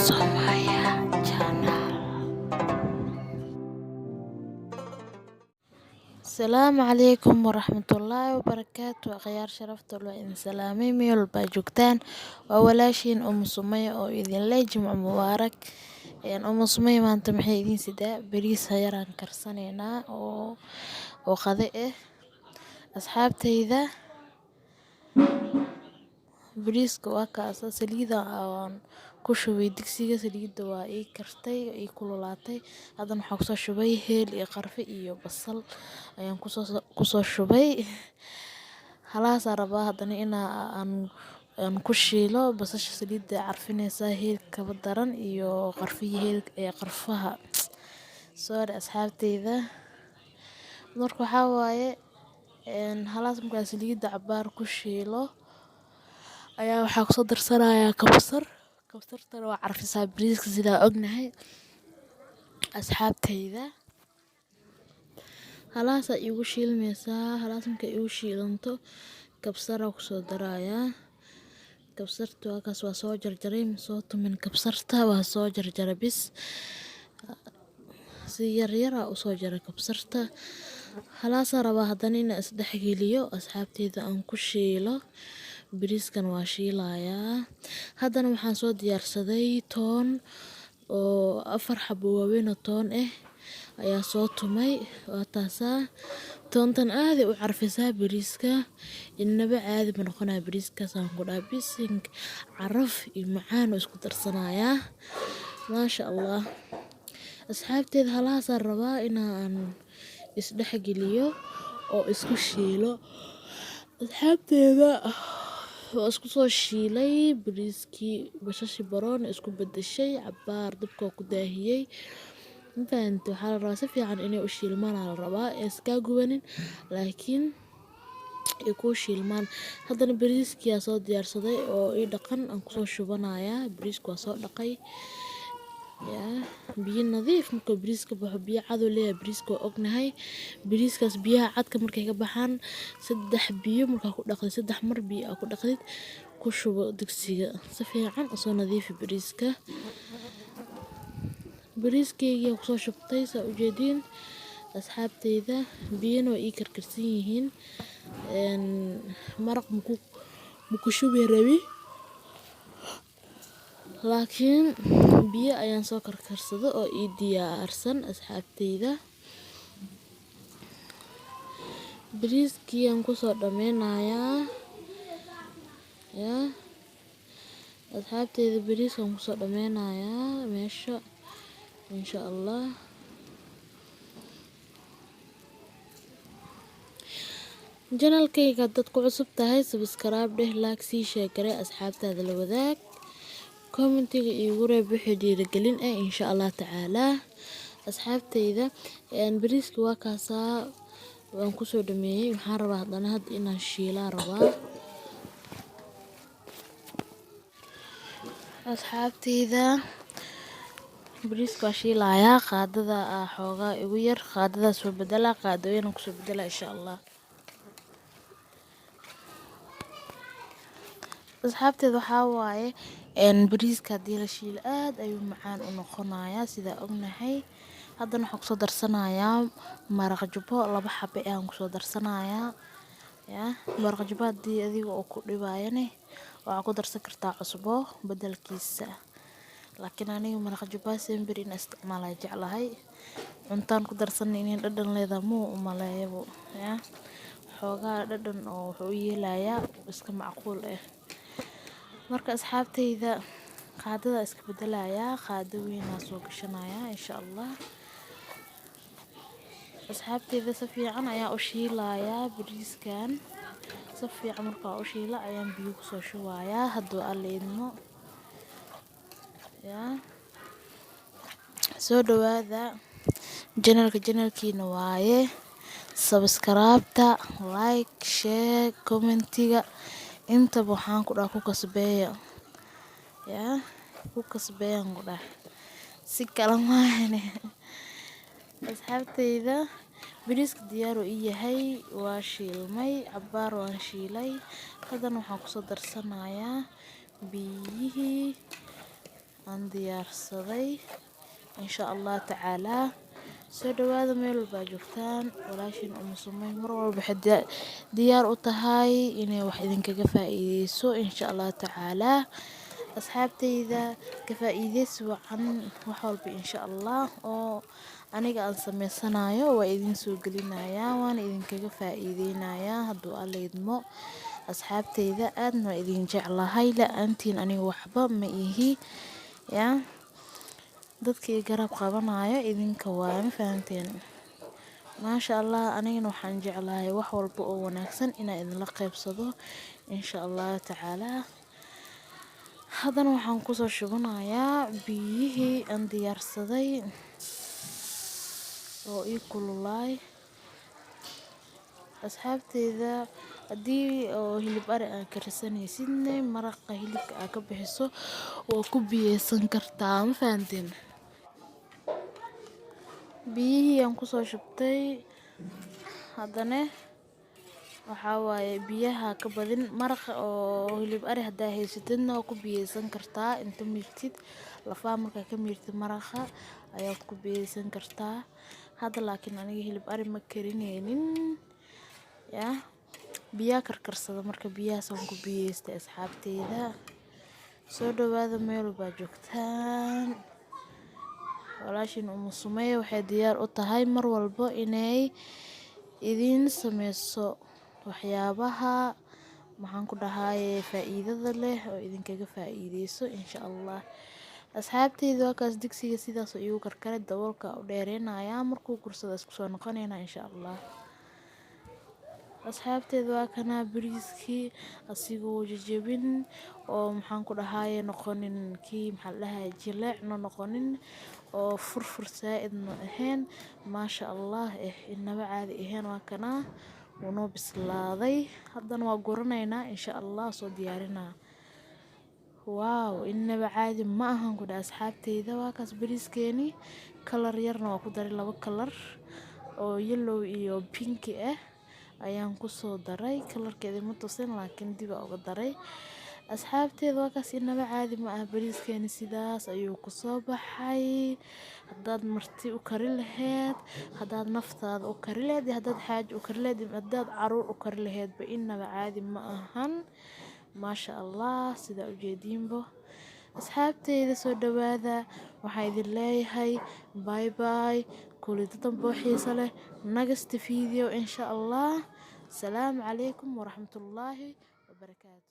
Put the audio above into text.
Somaya Channel. Asalaamu calaykum waraxmatullaahi wabarakaatu. Akhyaar sharafta loo idin salaamay meel walba joogtaan. Waa walaashiin Umu Sumaya oo idin leh Jimco mubaarak. Umu Sumaya maanta maxay idiin sidaa? Bariis yaraan karsanaynaa oo qade ah. Asxaabtayda, bariiska waa kaasa. Saliida aan ku shubay digsiga, saliidda waa ii kartay, ii kululaatay. Haddana waxaan kusoo shubay heel iyo qarfe iyo basal ayaan kusoo shubay. Halahaasaa rabaa haddana inaa aan ku shiilo basasha. Saliidda carfinaysaa, heelka kaba daran iyo qarfihi heel ee qarfaha. Sorry asxaabtayda. Marka waxaa waaye, halaas markaa saliidda cabaar ku shiilo ayaa waxaa kusoo darsanayaa kabsar. Kabsartana waa carfisaa bariiska, sidaa ognahay asxaabtayda. Halahaasaa iigu shiilmaysaa. Halaas markay iigu shiilanto, kabsaraa kusoo darayaa. Kabsarta waa kaas, waa soo jarjaray, ma soo tumin. Kabsarta waa soo jarjaray bis, si yar yar aa usoo jaray kabsarta. Halaasaa rabaa haddana inaan isdhexgeliyo asxaabteyda, aan ku shiilo bariiskan. Waa shiilayaa. Haddana waxaan soo diyaarsaday toon oo 4 xabo waaweyn oo toon ah ayaa soo tumay. Waa taasaa toontan, aaday u carfisaa bariiska, inaba caadi ma noqonaya bariiskaas aan ku dhahay. Bisink, caraf iyo macaan oo isku darsanayaa, maasha Allah. Asxaabteyda, halahaasaan rabaa inaan isdhexgeliyo oo isku shiilo. Asxaabteyda, waa isku soo shiilay bariiskii, basashii baroon isku bedeshay, cabaar dabka ku daahiyey. Ma fahante? Waxaa la rabaa si fiican inay u shiilmaan aa la rabaa, ee iskaa gubanin, laakiin ay kuu shiilmaan. Haddana bariiskii aa soo diyaarsaday oo ii dhaqan aan kusoo shubanayaa. Bariiska waa soo dhaqay yaa, biyo nadiif markuu bariiska baxo, biyo cad uu leeyahay bariiska, waa ognahay. Bariiskaas biyaha cadka markay ka baxaan, 3 biyo markaa ku dhaqdid, 3 mar biyo aa ku dhaqdid, ku shubo digsiga, si fiican usoo nadiifi bariiska. Bariiskaygii kusoo shubtay, saa ujeediin asxaabteyda. Biyana waa ii karkarsan yihiin. Maraq maku shubi rabi, laakiin biyo ayaan soo karkarsado oo ii diyaarsan asxaabteyda. Bariiskii aan kusoo dhameynayaa yaa asxaabteyda, bariiskaan kusoo dhameynayaa meesha, insha Allah. Janalkayga haddaad ku cusub tahay, subscribe dheh, like sii, share garee, asxaabtaada la wadaag, commentiga iigu reeb wixii dhiirigelin ah, insha Allah tacaalaa. Asxaabteyda, bariiska waa kaasaa, waan kusoo dhameeyey. Waxaan rabaa haddana hadda inaan shiilaa rabaa asxaabteyda. Bariiska waa shiilayaa. Qaadada aa xoogaa igu yar, qaadadaa soo bedelaa, qaadooyin kusoo bedelaa, insha Allah. Asxaabteeda, waxaa waaye, bariiska haddii la shiilo aad ayuu macaan u noqonayaa, sidaa ognahay. Haddana waxaan kusoo darsanayaa maraq jubbo, 2 xabo ayaan kusoo darsanayaa. Yaa maraq jubbo haddii adiga oo ku dhibaayane, waxaa ku darsan kartaa cusbo bedelkiisa, laakiin aniga maraq jubba semberi inaan isticmaalaa jeclahay. Cuntaan ku darsan inay dhadhan leedahay muu u maleeyabo. Yaa xoogaa dhadhan oo wuxuu u yeelayaa iska macquul ah. Marka asxaabteyda, qaadada iska bedelayaa, qaado weynaa soo gashanayaa, insha Allah. Asxaabteyda, si fiican ayaa u shiilayaa bariiskan. Si fiican markaa u shiila ayaan biyo kusoo shubayaa, hadduu Alla idmo. Yaa soo dhawaada janalka, janalkiina waaye. Subscribe-ta, like, share, commentiga intaba waxaan ku dhaha ku kasbeeya. Yaa ku kasbeeyaan ku dhaha, si kale maahane. Asxaabteyda, bariiska diyaar uu ii yahay, waa shiilmay, cabaar waan shiilay. Haddana waxaan kusoo darsanayaa biyihii. aan diyaarsaday, insha Allah tacaala. Soo dhawaada meel walba aad joogtaan. Walaashiin Umu Sumay mar walba waxay diyaar u tahay inay wax idinkaga faa'iideyso, insha Allah tacaala. Asxaabteyda, ka faa'iideysi wacan. Wax walba, insha Allah, oo aniga aan sameysanayo waa idin soo gelinayaa, waana idinkaga faa'iideynayaa hadduu Alla idmo. Asxaabteyda, aadna waa idin jeclahay. La-aantiin aniga waxba ma ihi. Yaa dadkii garab qabanayo idinka waa, ma fahanteen? Maasha Allah. Anigana waxaan jeclahay wax walba oo wanaagsan inaan idinla qaybsado, insha Allah tacaala. Haddana waxaan kusoo shubanayaa biyihii aan diyaarsaday oo ii kululaay. Asxaabteyda, haddii oo hilib ari aad karsanaysidne, maraqa hilibka aad ka bixiso waa ku biyeysan kartaa, ma fahanteen? Biyihii aan kusoo shubtay. Haddana waxaa waaye, biyaha ka badin. Maraqa oo hilib ari haddaa haysatidna, waa ku biyeysan kartaa. Inta miirtid lafaha, markaa ka miirtid maraqa ayaad ku biyeysan kartaa. Hadda laakiin aniga hilib ari ma karineynin. Yaa biyaa karkarsada, marka biyahaas aan ku biyeystay. Asxaabteyda, soo dhawaada meel walbaa joogtaan. Walaashiin Umu Sumaya waxay diyaar u tahay mar walbo inay idiin sameyso waxyaabaha, maxaan ku dhahaye, faa'iidada leh oo idinkaga faa'iideyso, insha Allah. Asxaabteyda, waa kaas digsiga sidaas oo iigu karkaray. Daboolka u dheereynayaa, markuu kursado isku soo noqonaynaa, insha Allah. Asxaabteyda, waa kana bariiskii asigoo jajabin oo, maxaan ku dhahaye, noqonin kii, maxaa la dhahaye, jileecna noqonin oo furfur saa-idna ahayn. Maasha Allah, inaba caadi ahayn. Waa kana, wuu noo bislaaday. Haddana waa guranaynaa, insha Allah, soo diyaarinaa. Wow, inaba caadi ma ahan, ku dhahay. Asxaabteyda, waa kaas bariiskeeni. Kalar yarna waa ku daray, laba kalar oo yellow iyo pinki ah ayaan kusoo daray. Kalarkeeda ma tusin, laakiin dib aa uga daray. Asxaabteeda, waa kaas, inaba caadi ma ah. Bariiskeeni sidaas ayuu kusoo baxay. Haddaad marti u kari laheyd, haddaad naftaada u kari laheyd, iyo haddaad xaaji u kari laheyd, iyo haddaad caruur u kari laheydba, inaba caadi ma ahan. Maasha Allah, sidaa ujeediinbo. Asxaabteyda, soo dhawaada. Waxaa idin leeyahay bye bye, kulida dambe oo xiiso leh, next video, insha Allah. Salaamu calaykum waraxmatullaahi wabarakaatu.